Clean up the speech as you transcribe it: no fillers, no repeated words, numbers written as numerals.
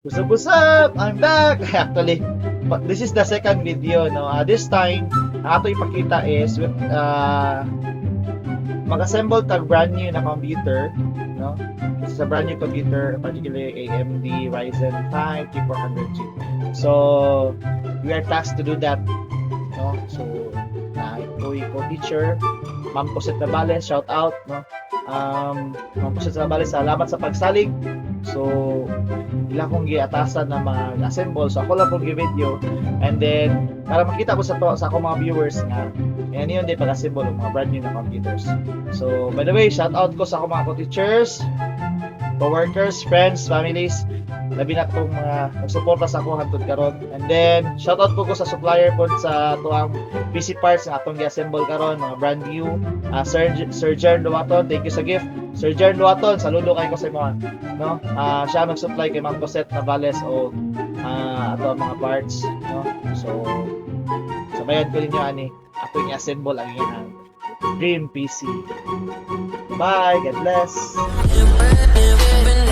What's up, what's up? I'm back! Actually, but this is the second video, no? This time, ang ato ipakita is with mag-assemble tag brand new na computer, no? This is a brand new computer, particularly AMD Ryzen 5 3400G. So, we are tasked to do that, no? So, na ito ko teacher, Ma'am Cosette Navales, shout out, no? Ma'am Cosette Navales, salamat sa pagsalig. So, ila kong giatasan na mag-assemble. So, ako lang pong gi-video. And then, para makita ko sa to, sa akong mga viewers nga, yan yun din pag-assemble ng mga brand new na computers. So, by the way, shout out ko sa akong mga co-teachers, co-workers, friends, families, labi na kong mga nagsuporta sa ako hantod karon. And then, shout out ko sa supplier po sa atuang PC parts nga atong gi-assemble karon, mga brand new. Sir Jern Luaton, thank you sa gift. Sir Jern Luaton, saludo kay ko sa imo. No? Siya ang nag-supply kay Ma'am Cosette Navales o ato ang mga parts, no? So, sabayan ko ninyo ani ato i-assemble ang iyang dream PC. Bye, God bless. Been